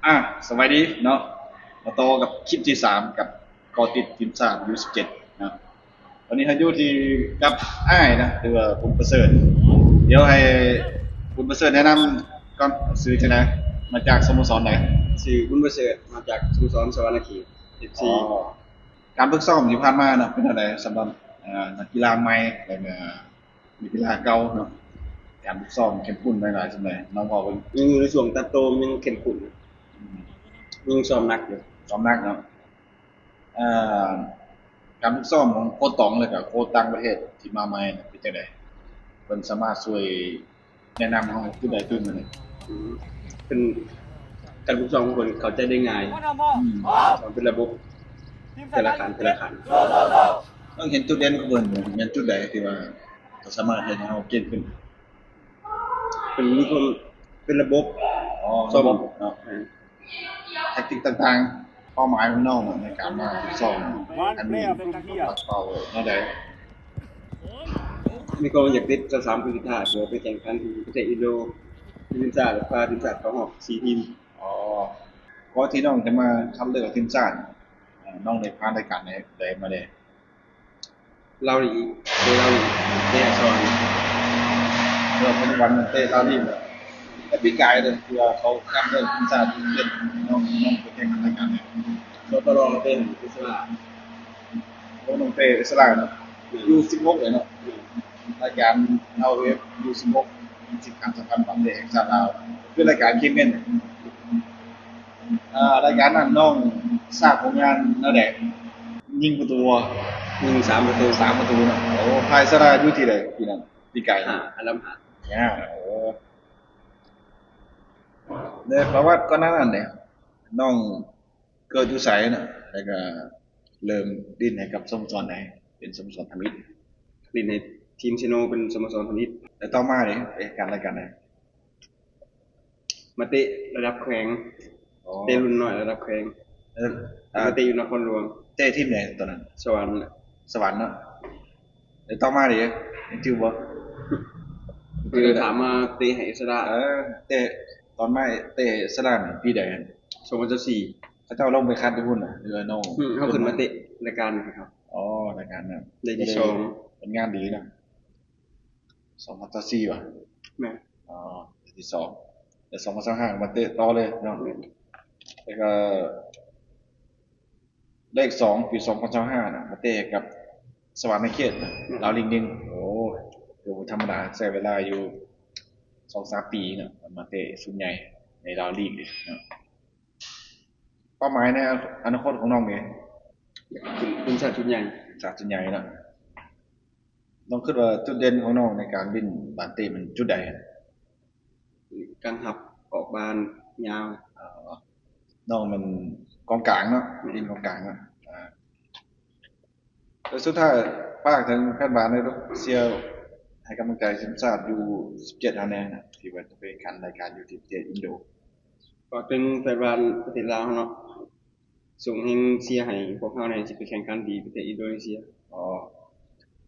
ອ່າ ສະບາຍດີເນາະ ມາຕໍ່ກັບຄລິບທີສາມ ກັບເກາະຕິດທີມຊາດ ຢູສິບເຈັດ ເນາະ. ຕອນນີ້ເຮົາຢູ່ທີ່ ກັບອ້າຍນະ ຫຼືວ່າບຸນປະເສີດ. ດຽວໃຫ້ບຸນປະເສີດແນະນຳກ່ອນ ຊື່ຈັ່ງໃດ? ມາຈາກສະໂມສອນໃດ? ຊື່ບຸນປະເສີດ ມາຈາກສະໂມສອນສະຫວັນນະເຂດ ເອັຟຊີ. ອໍ ການຝຶກຊ້ອມທີ່ຜ່ານມາເນາະ ເປັນຈັ່ງໃດສຳລັບ ເອີ ນັກກິລາໃໝ່ ແລະກະນັກກິລາເກົ່າເນາະ? ການຝຶກຊ້ອມເຂັ້ມຂຸ້ນຫຼາຍໆສ່ຳໃດ? ນ້ອງເວົ້າເບິ່ງ. ຍັງຢູ່ໃນຊ່ວງຕັດໂຕ ມັນຍັງເຂັ້ມຂຸ້ນ ອືມ ຍັງຊ້ອມໜັກຢູ່. ຊ້ອມໜັກເນາະ. ເອີ ການຝຶກຊ້ອມຂອງໂຄ້ດຕອງ ແລະກະໂຄ້ດຕ່າງປະເທດທີ່ມາໃໝ່ເປັນຈັ່ງໃດ? ເພິ່ນສາມາດຊ່ວຍ ແນະນຳເຮົາຈຸດໃດຈຸດໜຶ່ງ. ອືມ ເປັນການຝຶກຊ້ອມຂອງເພິ່ນເຂົ້າໃຈໄດ້ງ່າຍ ອືມ ສອນເປັນລະບົບ ແຕ່ລະຂັ້ນ ແຕ່ລະຂັ້ນ. ຕ້ອງເຫັນຈຸດເດັ່ນຂອງເພິ່ນແມ່ນຈຸດໃດທີ່ວ່າສາມາດເຮັດໃຫ້ເຮົາເກັ່ງຂຶ້ນ? ເພິ່ນມີຄວາມເປັນລະບົບ ອໍ ລະບົບເນາະ. ແມ່ນ. ແທັກຕິກຕ່າງໆ ເປົ້າໝາຍຂອງນ້ອງໃນການມາຝຶກຊ້ອມຄັ້ງນີ້ ປັກເປົ້າແນວໃດ? ມີຄວາມຢາກຕິດຊາວສາມທີມສຸດທ້າຍ ເພື່ອໄປແຂ່ງຂັນທີ່ປະເທດອິນໂດ ທີມຊາດ ພາທີມຊາດເຂົ້າຮອບສີ່ທີມ. ອໍ ກ່ອນທີ່ນ້ອງຈະມາຄັດເລືອກທີມຊາດ ນ້ອງໄດ້ຜ່ານລາຍການໃດມາແດ່? ລາວລີກ ເຕະລາວລີກ ເຕະສະຫວັນ ແລ້ວປັດຈຸບັນເຕະລາວລີກແລ້ວ. ແຕ່ປີກາຍເດ້ ທີ່ວ່າເຂົາຄັດເລືອກທີມຊາດເຈັດ ນ້ອງ ນ້ອງໄປແຂ່ງຂັນລາຍການໃດ? ສຕຣ ເຕະໃຫ້ເອສລາ. ໂອ້ ນ້ອງເຕະເອສລາເນາະ. ແມ່ນ. ຢູສິບຫົກເລີຍເນາະ. ແມ່ນ. ລາຍການ ເອລເອັຟ ຢູສິບຫົກ ສິບຄັ້ງສຳຄັນຂອງເຕະແຫ່ງຊາດລາວ ຄືລາຍການຄິງເມັນ. ອ່າ ລາຍການນັ້ນນ້ອງສ້າງຜົນງານແນວໃດ? ຍິງປະຕູບໍ່? ຍິງສາມປະຕູ. ສາມປະຕູເນາະ. ໂອ້ ພາຍຊະນະຢູ່ທີ່ໃດປີນັ້ນ? ປີກາຍ ຫ້າ ອັນດັບຫ້າ. ຫ້າ ໂອ້ ແລະປະຫວັດກ່ອນໜ້ານັ້ນເດ ນ້ອງເກີດຢູ່ໃສເນາະ? ແລ້ວກະເລີ່ມຫຼິ້ນໃຫ້ກັບສະໂມສອນໃດ? ເປັນສະໂມສອນທຳອິດ. ຫຼິ້ນໃຫ້ທີມເຊໂນ ເປັນສະໂມສອນທຳອິດ. ແລ້ວຕໍ່ມາເດ ໄປເຮັດການລາຍການໃດ? ມາເຕະລະດັບແຂວງ. ອໍ ເຕະລຸ້ນນ້ອຍລະດັບແຂວງ. ເອີ ມາເຕະຢູ່ນະຄອນຫຼວງ. ເຕະທີມໃດຕອນນັ້ນ? ສະຫວັນ. ສະຫວັນເນາະ. ແລ້ວຕໍ່ມາເດ ຍັງຈື່ບໍ່? ເພິ່ນຖາມມາເຕະໃຫ້ເອສລາ. ເອີ ເຕະ ຕອນມາເຕະເອສລານີ້ປີໃດ? ສອງພັນຊາວສີ່. ເຂົາເຈົ້າລົງໄປຄັດຢູ່ພຸ້ນນະ ຫຼືວ່ານ້ອງ? ອືມ ເຮົາຂຶ້ນມາເຕະລາຍການນີ້ຄັບ. ອໍ ລາຍການນັ້ນ ໄດ້ທີສອງ. ຜົນງານດີເນາະ. ສອງພັນຊາວສີ່ຫວາ? ແມ່ນ. ອໍ ໄດ້ທີສອງ ແລ້ວສອງພັນຊາວຫ້າມາເຕະຕໍ່ເລີຍເນາະ. ແມ່ນ. ແລ້ວກໍ ເລກສອງ ປີສອງພັນຊາວຫ້ານະ ມາເຕະກັບສະຫວັນນະເຂດນະ. ແມ່ນ. ລາວລີກໜຶ່ງ. ໂອ້ ກໍບໍ່ທຳມະດາ ໃຊ້ເວລາຢູ່ສອງສາມປີເນາະ ມາເຕະຊຸດໃຫຍ່ໃນລາວລີກເນາະ. ເປົ້າໝາຍໃນອະນາຄົດຂອງນ້ອງເດ? ຢາກເປັນທີມຊາດຊຸດໃຫຍ່. ທີມຊາດຊຸດໃຫຍ່ເນາະ. ນ້ອງຄິດວ່າຈຸດເດັ່ນຂອງນ້ອງໃນການຫຼິ້ນບານເຕະມັນຈຸດໃດ? ກາງຮັບ ອອກບານຍາວ. ອໍ ນ້ອງແມ່ນກອງກາງເນາະ. ແມ່ນ. ຫຼິ້ນກອງກາງເນາະ. ອ່າ ແລ້ວສຸດທ້າຍຝາກເຖິງແຟນບານແດ່ເດີ້ ເຊຍໃຫ້ກຳລັງໃຈທີມຊາດ ຢູສິບເຈັດ ເຮົາແດ່ນະ ທີ່ວ່າຈະໄປແຂ່ງຂັນລາຍການຢູ່ທີ່ປະເທດອິນໂດ. ຝາກເຖິງແຟນບານປະເທດລາວເຮົາເນາະ ສົ່ງແຮງເຊຍໃຫ້ພວກເຮົາແດ່ ຊິໄປແຂ່ງຂັນທີ່ປະເທດອິນໂດເນເຊຍ. ອໍ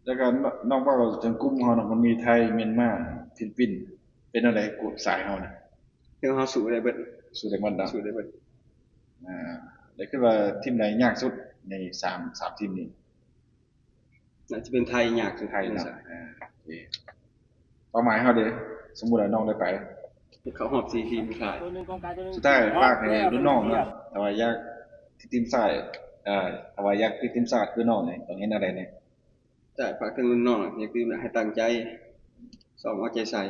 ແລ້ວກໍນ້ອງເວົ້າເຖິງກຸ່ມເຮົາເນາະ ມັນມີໄທ, ມຽນມາ, ຟີລິບປິນ ເປັນແນວໃດກຸ່ມສາຍເຮົານະ? ເຖິງເຮົາສູ້ໄດ້ເບິດ. ສູ້ໄດ້ໝົດເນາະ. ສູ້ໄດ້ເບິດ. ອ່າ ແລ້ວຄິດວ່າທີມໃດຍາກສຸດໃນສາມ ສາມທີມນີ້? ໜ້າຈະເປັນໄທຍາກສຸດ. ໄທເນາະ. ອ່າ ໂອເຄ. ເປົ້າໝາຍເຮົາເດ ສົມມຸດວ່ານ້ອງໄດ້ໄປ ເຂົ້າຮອບສີ່ທີມສຸດທ້າຍ. ສຸດທ້າຍຝາກໃຫ້ລຸ້ນນ້ອງເນາະ ຖ້າວ່າຢາກຕິດທີມຊາດ ເອີ ຖ້າວ່າຢາກຕິດທີມຊາດຄືນ້ອງນີ້ ຕ້ອງເຮັດແນວໃດແດ່? ຈະຝາກເຖິງລຸ້ນນ້ອງ ຢ່າລືມໃຫ້ຕັ້ງໃຈຊ້ອມເອົາໃຈໃສ່.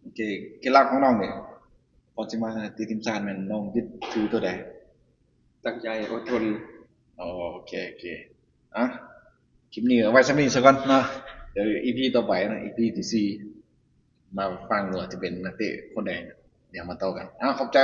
ໂອເຄ. ເຄລັດລັບຂອງນ້ອງນີ້ ກ່ອນຊິມາຕິດທີມຊາດ ແມ່ນນ້ອງຍຶດຖືຕົວໃດ? ຕັ້ງໃຈ, ອົດທົນ. ອໍ ໂອເຄ ໂອເຄ. ອ່ະ ຄລິບນີ້ເອົາໄວ້ສ່ຳນີ້ສາກ່ອນເນາະ. ດຽວອີພີຕໍ່ໄປເນາະ ອີພີທີສີ່ ມາຟັງວ່າຈະເປັນນັກເຕະຄົນໃດ ດຽວມາຕໍ່ກັນ. ເອົາ ຂອບໃຈ.